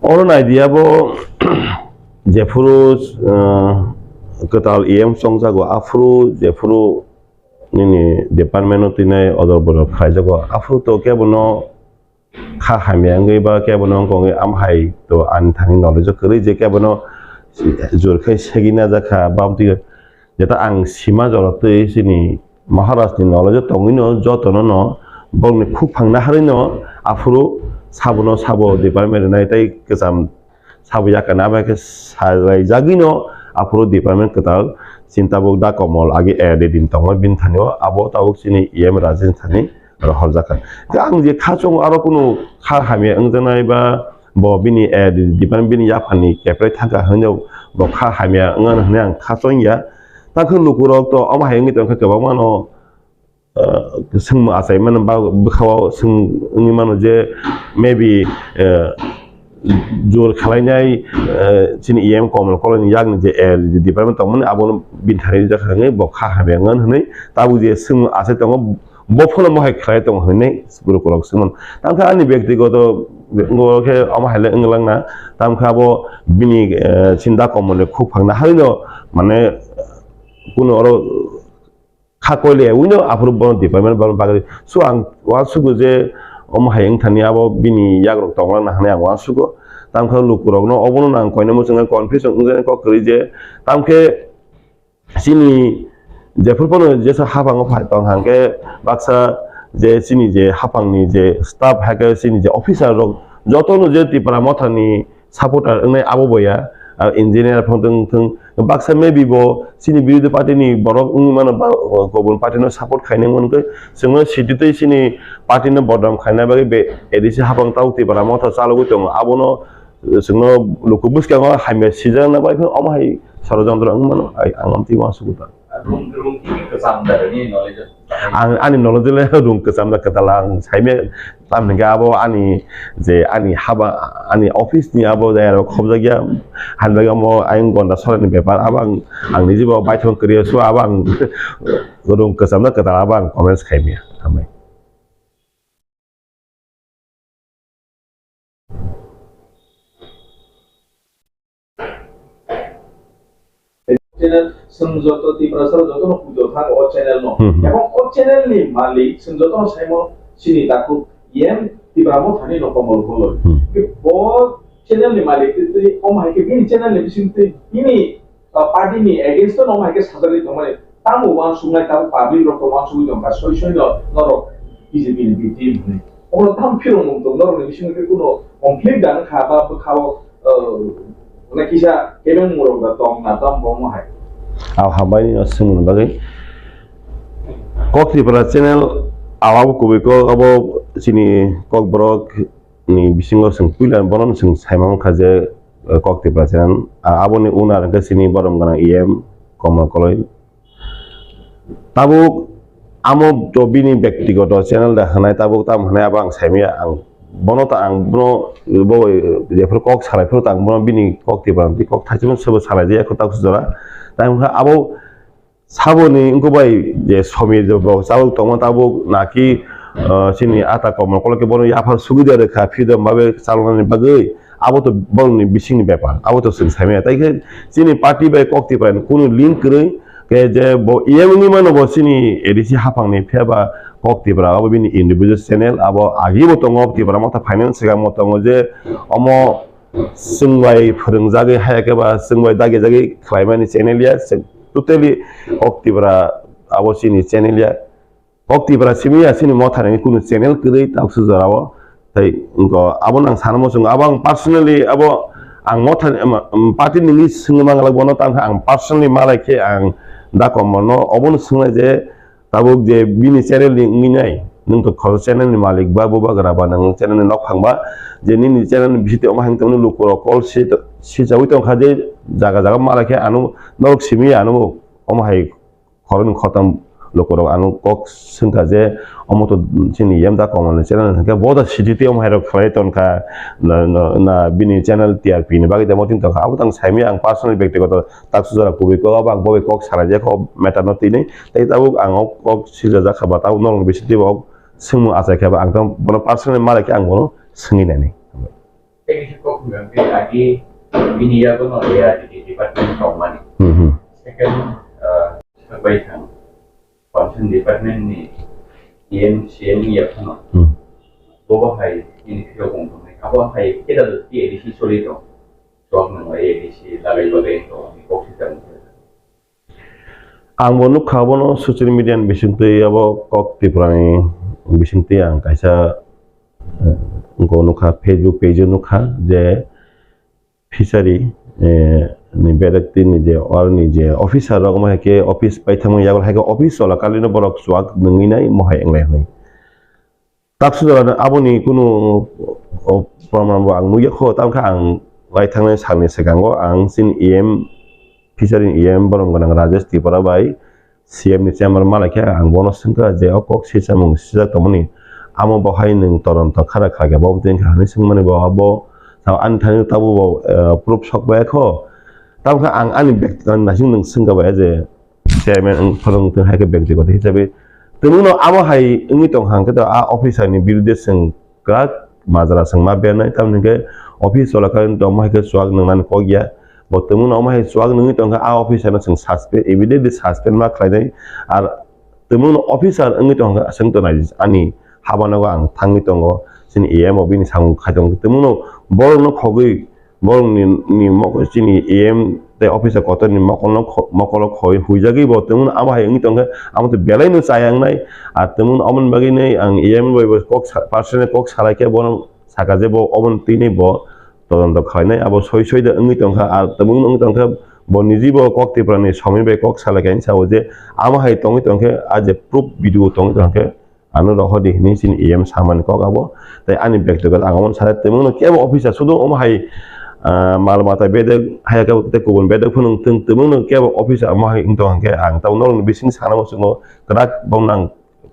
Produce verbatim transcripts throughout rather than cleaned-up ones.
Oro naidi abo jephuru, ah, kwtal E M chongjago, aphuru jephuru nini department-o twinai odor bodor khlaijago, aphuru to kebono kha hamya wngwi ba kebono wngkha wngwi, am hai to ani thani knowledge-o kwrwi je kebono jor khai segwi najakha, bamtwi jeta ang sima jora twi chini Maharaj ni knowledge-o tongwino jotono no bongni khuk phang naharwino aphuru sabono sabo department rwnai tei kwcham sabo yakana bai khe salaijagwino aphuru department kwtal chini tabuk da Komol agi A R D din tongma bini thani o abo tabuk chini E M Rajen thani rohorjak kha. Khe ang je khachung aro kunu kha hamya wngjaknai ba bo bini, eh, department bini yaphangni keprai thangkha hwnwi bo kha hamya wngya hwnwi ang khachung ya. Tangkhe lukurok to omo hai wngwi tongkha kwbangmano, eh, swngmung achaimano ba bwkhao swng wngwi mano je maybe, eh, jor khwlainai, eh, chini E M Komol Koloi ni yakni je, eh, department tongmani abono bini thani rijak kha hwnwi bo kha hamya wngya hwnwi tabuk je swngmung achai tongo. Bo phano mohai khlai tongo hinwi lukurok swngmano. Tamkhe ani byaktigoto wngkhe omo hai le wnglang na. Tamkhe abo bini, eh, chinta komone khuk phang naharino, mane, kuno oro kha koile wino aphuru bono department bono bagwi. So ang uansugo je omo hai wngthani abo bini yakrok tonglang na hinwi ang uansugo. Tamkhe lukurokno obono ang koinai muchungo confusion wngjaknai kok kwrwi je tamkhe chini jephuru phano jesa haphango phai tong hwnkhe baksa je chini je haphangni je staff hai khe chini je officer rok jotono je Tipra Mothani supporter wngnai abo bo ya, ah, engineer phano wng thung baksa maybe bo chini birodhi party ni borok wngwi mano ba, ah, kubun party no support khainai wngkhe chwngno sidi tei chini party no bodnam khaina bagwi be A D C haphang tao Tipra Motha chalogwi tongo abono. Chwngno luku bwskango hamya sijakna bai phano omo hai sorojontro wng mano, ai ang amtwi uansukgo ta. Rung, rung tini kwcham da ni knowledge. Ang ani knowledge le rung kwcham da kwtal ang saimya tam hwnkhe abo ani je ani haba ani office ni abo jaya rok khobjakya han bagwi omo ayang gonda soraini bepar abo ang ang niji bo baithang kwrwi so abo ang rung kwcham da kwtal abo ang comments khaimya hambai. Channel, chwng joto Tiprasa joto no pujo thang o channel no. Hmm, hmm. Ebong o channel ni malik chwng joto no saimo chini takhuk E M Tipra Mothani no Komol Koloi. Hmm. Bo channel ni malik twi twi om hai khe bini channel ni bising twi bini ah, party ni against o no hai khe sajagwi tongmani, tamo uansuknai, tamo public rok to uansugwi tongkha, soi soi no norok B J P ni B team hwnwi. Omo tamo phirokmung tong, norok ni bisingo khe kuno conflict da wngkha ba bwkhao, ah, na kisa kebengmung rok da tong na tamo bo omo hai. Aw hambai no swngmani bagwi Kok Tripura channel awabo kubui kok abo chini Kokborok ni bisingo chwng puila bono chwng saimang kha je, eh, Kok Tripura channel. A-, aboni owner hwnkhe chini borom gwnang E M Komol Koloi. Tabuk amo to bini byaktigoto channel da hwnai, tabuk tamo hwnai abo ang saimaya, ang bono ta ang bono bo, eh, jephuru kok salai phuru ta ang bono bini Kok Tripura ni kok thaisimo sabo salai jaya kho tabuk jora. Tai wngkha abo Saboni wngkha bai je Somir je bo chalok tongma tabuk naki, ah, chini ata Komol Koloi khe bono yaphar sugida rwkha, freedom babe chaloknani bagwi, abo to borokni bisingni bepar, abo to chwng saimaya. Tai khe chini party bai Kok Tripura ni kunu link kwrwi, khe je bo E M wngwi mano bo chini A D C haphangni, phiya ba Kok Tripura abo bini individual channel, abo agibo tongo Tripura Motha phainani swkang bo tongo je omo chwng bai phwrwngjagwi, haya khe ba chwng bai dagijagwi khlaimani channel ya, chwng totally Kok Tripura abo chini channel ya. Kok Tripura simi ya, chini Motha ni kunu channel kwrwi tabuksa jora o. Tai wngkha abo nang sana muchungo, abo ang personally abo ang Motha ni, em, em, party ni swngwi manglak bono, tamo khe ang personally malai khe ang da Komol no obono swngna je, tabuk je bini channel ni wngwi nai, nwng to khoroksa channel ni malik ba, bubagra ba, nwng channel ni nokphang ba, je nini channel ni bisingtwi omo hai wngtongmani lukurok call si-, sichawi tongkha je jaga jaga malai khe ano norok simi ya ano omo hai khoroknwi khoroktham lukurok ano kok swngkha je omo to chini yamda Komol ni channel hwnkhe bo da sititwi omo hai rok khlai tongkha na, na, na bini channel T R P ni bagwi tamo tin tongkha abo tang saimaya ang personal byaktigoto Taksu jora kubui kok abo ang bo bai kok salai jak kho matter no tini. Tai tabuk ang o kok sirjak kha ba tabuk norok ni bisingtwi bo swngmung achai kha ba ang tamo bono personally malai khe ang bono swngwi nani. Tei kisa kok hwnka khe agi bini yago no A R D D department tongmani. Hmm, hmm. Second, uh, sabai thang concern department ni E M, C M ni yaphano. Hmm. Bobo hai ini phirok wng tongnai. Abo hai keda T A D C soli tong. Sok nang A D C lagai bagai tong. Kok si tang. Ang bo nukha, bono social media ni bisingtwi, abo kok Tripura ni bisingtwi ang kaisa, eh, wngkha nukha, Facebook page o nukha je fishery, eh, ni bedek tini je, or ni je officer rok, omo hai khe office paithakma yago hai khe office chola kalino borok chuak nungwi nai, mohai wnglai hwnwi. Taksu jora no aboni kunu, o, proman bo ang nugya kho, tamo khe ang lai thangnai salni swkango ang chini E M, fishery ni E M borom gwnang Rajesh Tripura bai C M ni chamber malai khe ang bono swngkha je o kok swi chamung swijak tongmani, amo bo hai nwng todonto khara khlai khe bo tei wngkha hinwi swngmani bo, abo ani thani tabuk bo, eh, proof sok bai kho, tamo khe ang ani bekti naising nwng swngkha bai je chairman wng phano wng tong hai khe bektigoto hisabe. Tei nwng no amo hai wngwi tong kha hwnkhe to a officer ni birude chwng kwrak majra chwng ma bernai, tamoni hwnkhe office chola khe tongma hai khe chuak nwngnani kok ya. Bo tei nwng no amo hai chuak nungwi tong kha a officer no chwng suspend, immediately suspend ma khlainai. Ar tei nwng no officer wngwi tong kha chwng to nai ani habanogo ang thangwi tongo. Chini E M o bini samung khai tongo. Tei nwng no borok no khogwi Borok ni, ni mok-, chini E M tei officer kotor ni mokol no kho-, mokol o khoi huijagwi bo tongmani abo hai wngwi tongkhe amo tei belai no chaya wngnai. Ar tongmani omoni bagwi nai ang E M bai bo kok sa-, personal kok salai khe bono saka je bo oboni twi nai bo todonto khlainai, abo soi soi da wngwi tongkha. Ar tongmani wngwi tongkha bo niji bo kok Tripura ni somoi bai kok salai khe ani sao je amo hai tongwi tongkhe a je proof video tongwi tongkhe ano rohor di hinwi chini E M samani kok abo. Tei ani bektigot ang omono sare tongmano kebo officer sudu omo hai, ah, mal mata bedek haya kebo tei kubun bedek phunung tong tongmano kebo officer omo hai wng tong hwnkhe ang tabuk norokni bising sana muchungo kwrak bongno ang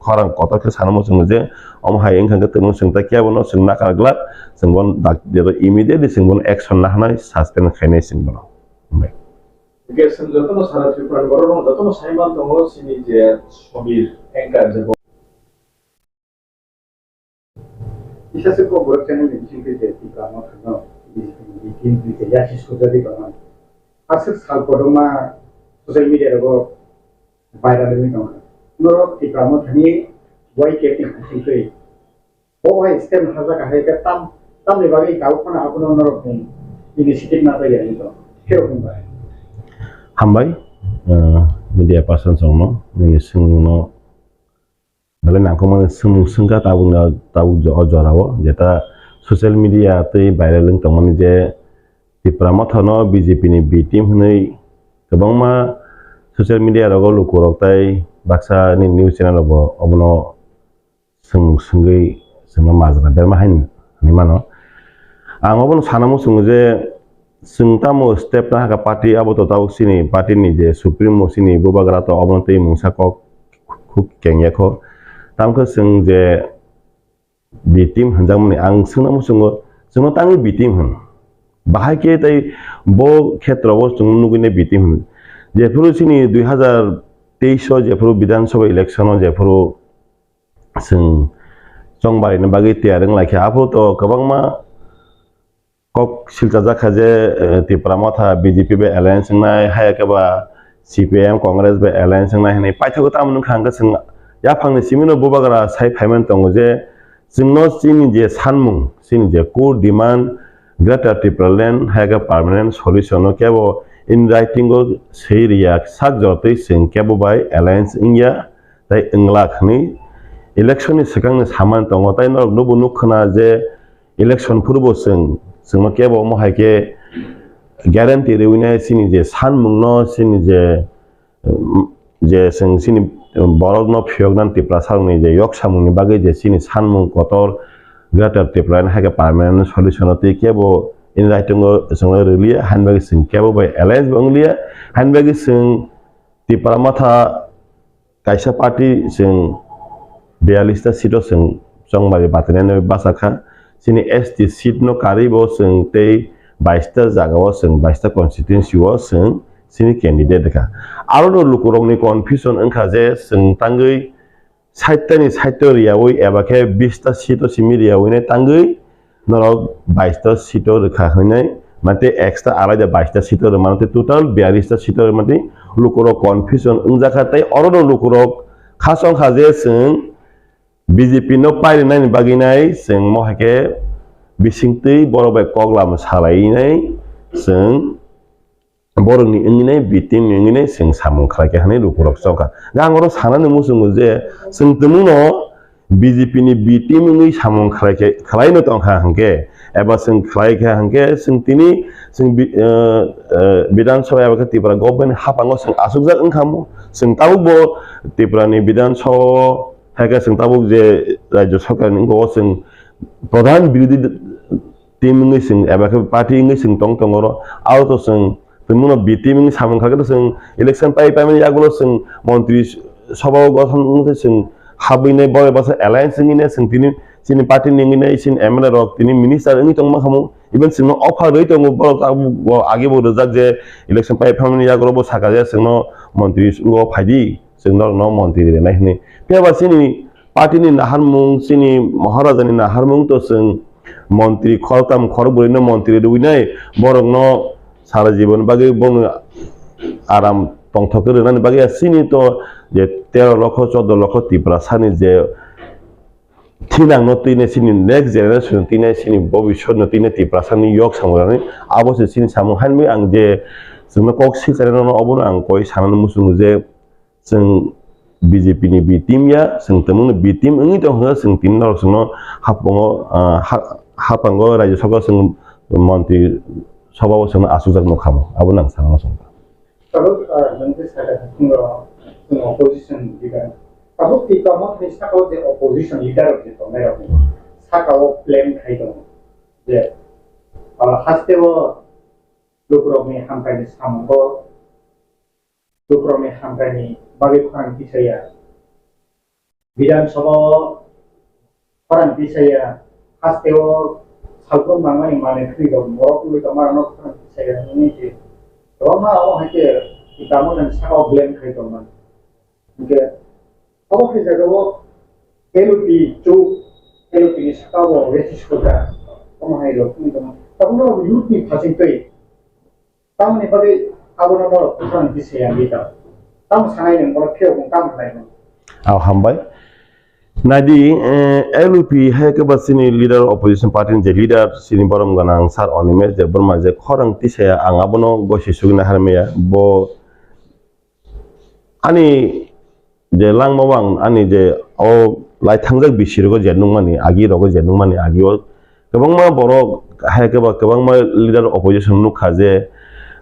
khorang kotor khe sana muchungo je omo hai wngkha khe tongmano chwng tei kebo no chwng nakar glak chwng bono dak-, immediately chwng bono action nahanai suspend khainai chwng bono. Hwnkhe chwng jotono sara Tripura ni borok rok jotono saiman tongo chini je Samir anchor je Kisa se kok borok channel ni bisingtwi je Tipra Motha no B J P ni meeting twi je yasi sujagwi tongmani. Aswk sal kotorma social media rogo viral wngwi tongkha. Norok Tipra Motha ni Y K P ni bisingtwi bo hai step hajak hai khe tam, tamni bagwi tabuk phano abono norok ni initiative na taiya wngwi tong. Khe rok wngbai. Hambai, uh, media person songno, nini swngno Belai nangkukmani swngmung swngkha tabukno, tabuk jo-, o jorao, jeta social media tei viral wng tongmani je Tipra Motha no B J P ni B team hwnwi kwbangma social media rogo lukurok tei baksa ni news channel rok bo obono swngmung swngwi chwngno majra berma hai hinwi mano. Ang obono sana muchungo je, Chwng tamo step nahakha party, abo to tabuk chini party ni je supremo chini bubagra to obono tei mungsa kok khuk kengya kho. Tamkhe chwng je B team hwnjakmani ang swngna muchungo, chwngno tangwi B team hwn. Bahai khe tei bo khetrao chwng nugwini B team hwn. Jephuru chini dui hazar teis o jephuru Bidhan Sabha election o jephuru chwng chongbarini bagwi tiyar wng lai kha, aphuru to kwbangma kok silchajak kha je, eh, Tipra Motha B J P bai alliance wngnai, haya khe ba C P I M Congress bai alliance wngnai hinwi paithago tamo wngkha hwnkhe chwng yaphangni simino bubagra sai phaimani tongo je chwngno chini je sanmung, chini je core demand Greater Tipraland haya khe permanent solution no kebo in writing o swi riya sak jora twi chwng kebo bai alliance wngya tei wngla hwnwi election ni swkangni samani tongo tei norok nubo nukkhwna je election phuru bo chwng, chwngno kebo omo hai khe guarantee rwinai chini je sanmungno, chini je, um, je chwng chini borokno phiyoknani Tiprasarokni je yok samungni bagwi je chini sanmung kotor Greater Tipraland hai khe permanent solution o twi kebo in writing o chwngno rwliya, haini bagwi chwng kebo bai alliance bo wngliya, haini bagwi chwng Tipra Motha kaisa party chwng biyallis ta seat o chwng chongmari batinani bachakha. Chini S T seat no karwi bo chwng tei bais ta jaga o chwng bais ta constituency o chwng chini candidate kha. Aro no lukurokni confusion wngkha je chwng tangwi sait ta ni sait ta riyawi eba khe bis ta seat o simi riyawi nai tangwi norok baista seat o rwkha hinwi, mate extra alaida baista seat o rwmani tei total biyalista seat o rwmani lukurok confusion wngjakha tei orono lukurok khasongkha je chwng B J P no pairwnani bagwi nai chwng mo hai khe bisingtwi borok bai kok lama salainai chwng borokni wngwi nai B team ni wngwi nai chwng samung khlai kha hinwi lukurok chongkha. Ang oro sanani muchungo je chwng tongmungno B J P ni B team wngwi samung khlai khe, khlai no tongkha hwnkhe, eba chwng khlai kha hwnkhe chwng tini chwng bi-, eh, eh, Bidhan Sabha eba khe Tripura government ni haphango chwng achukjak wngkha mo. Chwng tabukbo Tripura ni Bidhan Sabha o hai khe chwng tabuk je Rajya Sarkar ni wngkha o chwng pradhan birodhi team wngwi chwng eba khe party wngwi chwng tong tongo oro. Aro to chwng tongmungno B team wngwi samung kha khe to chwng election pai paimani yagulo chwng montri sabha o gothon wngwi chwng habwi nai borok basa alliance wngwi nai chwng tini chini party ni wngwi nai chini M L A rok tini minister wngwi tongma khamu even chwngno offer rwi tongo borok abo age bo rijak je election pai phaimani yagulo bo saka je chwngno montri wngwi phaidi chwng norokno montri rinai hinwi. Phiya ba chini party ni naharmung chini Maharaja ni naharmung to chwng montri khoroktham khorokbrwi no montri rwinai borokno sara jibon bagwi bono aram tongthok khe rwnani bagwi chini to je tero lokho choddo lokho Tiprasa ni je thinang no twi nai chini next generation twi nai chini bobiswt no twi nai Tiprasa ni yok samung rani abo se chini samung haino ang je chwngno kok silchari rwno obono ang koi sanani muchungo je chwng B J P ni B team ya, chwng tongmungni B team wngwi tong kha, chwng tini norok chwngno haphango, ah, ha-, haphango Rajya Sabha chwng montri sabha o chwngno achukjak nukha mo, abo nang sana muchung. Tabuk, ah, nang je saka thwngno chwng opposition leader. Tabuk Tipra Motha ni saka o je opposition leader rok je tongnai rok ni saka o plan khai tongo je, ah, haste o lukurokni hamkrai ni samungo lukurokni hamkraini bagwi khorang tisaya. Bidhan Sabha o khorang tisaya, hasteo salbrum nangmani manwi khwnwi rok borok wngwi tongma rokno khorang tisaya hwnwi se kwbangma omo hai khe Tipra Motha ni saka o blame khai tongmani. Hwnkhe omo khe jagao L P chuk, L P ni saka o racist kwchar omo hai rok wngwi tongma. Tabukno youth ni phasing twi Tamoni bagwi abono norok kwthang di se ya di ta. Tamo sanai nwng bono phiyok nwng tamo khlai mano. Aw hambai. Naidi, eh, L P hai khe ba chini leader opposition party ni je leader chini borom gwnang sir Animesh Debbarma je khorang tisaya ang abono gosi sugina harmaya bo ani je langmao ang ani je o lai thangjak bisi rogo je nukmani agi rogo je nukmani agi o kwbangma borok hai khe ba kwbangma leader opposition nukha je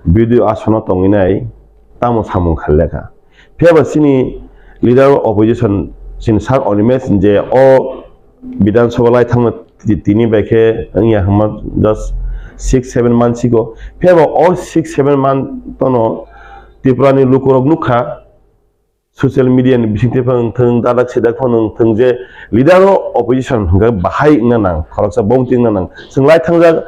B D O asono tongwi nai tamo samung khailekha. Phiya ba chini leader opposition chini sir Animesh je o Bidhan Sabha lai thangma ti-, tini bai khe wngya hwnma just six seven month siko. Phiya ba o six seven month tono Tripura ni lukurok nukha, social media ni bisingtwi phano wngthung, dadak sidak phano wngthung je leader o opposition hwnkhe bahai wngna nang, khoroksa bomti wngna nang. Chwng lai thangjak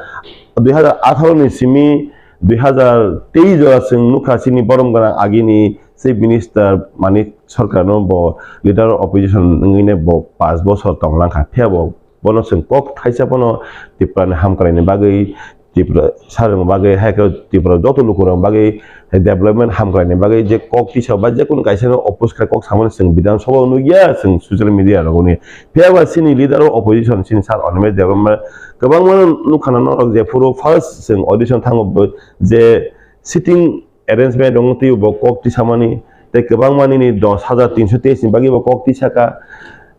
dui hazar atharo ni simi dui hazar teis jora chwng nukha chini borom gwnang agini chief minister Manik Sarkar no bo leader o opposition wngwi ne bo panch bosor tonglang kha. Phiya bo bono chwng kok thaisa phano Tripura ni hamkrai ni bagwi Tripura sarong bagwi, hai khe Tripura joto lukurok bagwi, development hamkrai ni bagwi je kok tisa ba je kunu kaisa no oppose khai kok samani chwng Bidhan Sabha o nukya, chwng social media rogo nukya. Phiya ba chini leader o opposition chini sir Animesh Debbarma kwbangma nukha na norok je phuru first chwng audition thango bo je sitting arrangement rok twi bo kok tisamani tei kwbangma nini dos hazar tinso teis ni bagwi bo kok tisaka.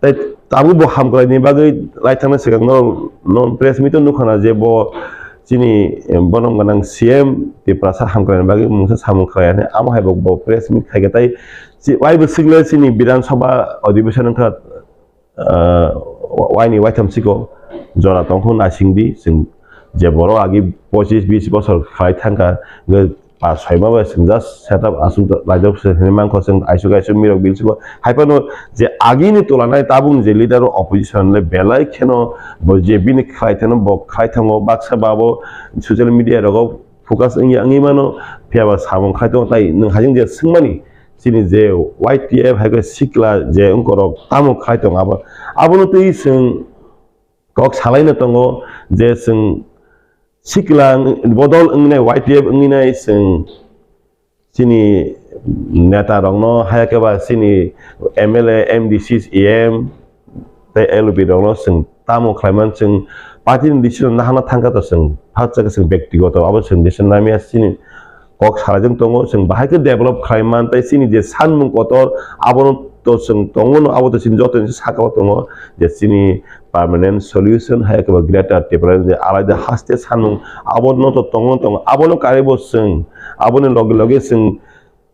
Tei tabuk bo hamkrai ni bagwi lai thangna swkang no, no press meet o nukha na je bo chini, em, bonom gwnang C M Tiprasa hamkrai ni bagwi mungsa samung khlai ani, amo hai bo, bo press meet khai khe tei chi-, waibo swkle chini Bidhan Sabha Adhibeshon wngkha, ah, waini waitham siko jora tongkhu naisingdi chwng je borok agi pochis bis bosor khlai thangkha, hwnkhe pas soi ma bai chwng just setup aswk laijak se hinwi mankha chwng aisuk aisuk mirok bil siko. Hai phano je agini tola nai tabukni je leader o opposition le belai kheno bo je bini khlai thano bo khlai thango baksa ba bo social media rogo focus wngya wngwi mano, phiya ba samung khai tongo. Tai nwng haijing je swngmani chini je Y T F hai khe sikla je wngkorok tamo khai tongo abo, abono twi chwng kok salaino tongo je chwng sikla wng-, bodol wngnai, Y T F wngnai chwng chini neta rokno, haya khe ba chini M L A, M D C, E M tei L O B rokno chwng tamo khlaimani, chwng party ni decision nahana thangkha to chwng, hachcha khe chwng bektigoto abo chwng decision namya chini kok salaijak tongo, chwng bahai khe develop khlaiman tei chini je sanmung kotor abono to chwng tongo no, abo to chini joto ni saka o tongo je chini permanent solution hai khe ba Greater Tipraland je alaida haste sanmung abono to tongo tongo, abono karibo chwng aboni loge loge chwng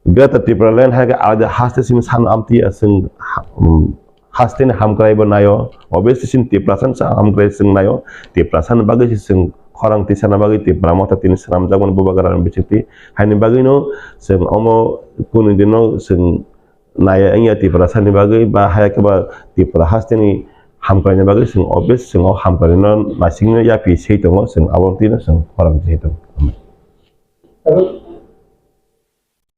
Greater Tipraland hai khe alaida haste chini san amtwi ya chwng ha-, um, haste ni hamkrai bo naio, obviously chini Tiprasa ni sa hamkrai chwng naio, Tiprasa ni bagwi se chwng khorang tisana bagwi Tipra Motha tini swnamjakmani bubagra ni bisingtwi, haini bagwino chwng omo kunu dino chwng naiya wngya Tiprasa ni bagwi ba haya khe ba Tipra haste ni hamkrai ni bagwi chwng obviously chwng o hamkrai no naisingno yaphi sei tongo, chwng abo tino chwng khorang sei tongo. Tabuk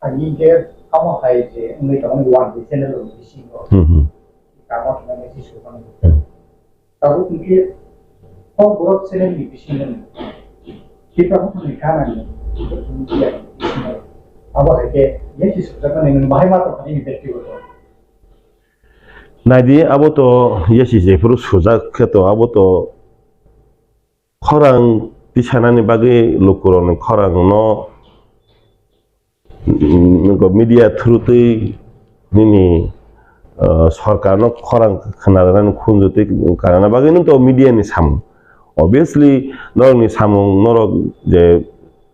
ani je tamo hai je wngwi tongo one day channel ni bisingo. Hmm, hmm. Tamo thangna message ko kono. Hmm. Tabuk hwnkhe kok borok channel ni bisingo ni. Tipra Motha ni gana ni media ni bisingo. Abo hai khe message ko kono nang bahai ma to ani bektigoto. Naidi abo to yasi jephuru sujak khe to abo to khorang tisanani bagwi lukurokni khorangno, mm, media through twi nini, uh, sorkarno khorang khna rwnani khunju twi karana bagwi nw to media ni samung. Obviously, norokni samung, norok je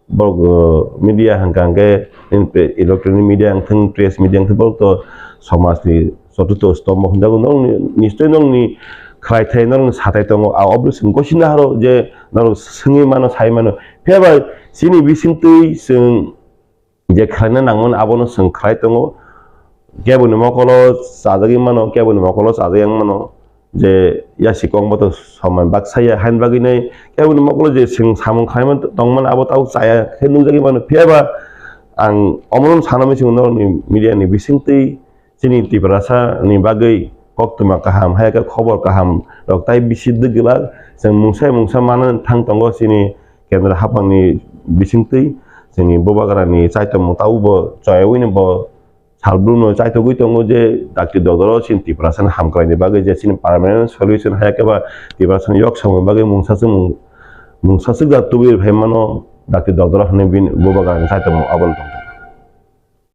borok, uh, media hwnkha hwnkhe nini pre-, electronic media wngthang, press media wngthang, borok to somajni chotuto stombo hwnjago. Norokni, nischoi norokni khlaithai, norokni sathai tongo. A obviously gosina haro je norok swngwi mano, sai mano. Phiya ba chini bisingtwi chwng je khlaina nangmani abono chwng khlai tongo. Keboni mokolo chajagwi mano, keboni mokolo chajagwi mano. Je yasi kok bo to somai baksa ya, haini bagwi nai keboni mokolo je chwng samung khlaima tongmani abo tabuk chaya khe nukjagwi mano. Phiya ba ang omono sana mui chwng norokni media ni bisingtwi chini Tiprasa ni bagwi koktwma kaham, hai khe khobor kaham rok tai bisi dwgwlak. Chwng mungsa mungsa manwi thang tongo chini kendra haphangni bisingtwi, chini bubagrani chaitomung tabukbo choyaui no bo salbrum no chaitogwi tongo je dakti dodoro chini Tiprasani hamkraini bagwi je chini permanent solution hai khe ba Tiprasani yok samungni bagwi mungsa swk mung-, mungsa swk da tubui phai mano dakti dodoro hinwi bini bubagrani chaitomung abono tong.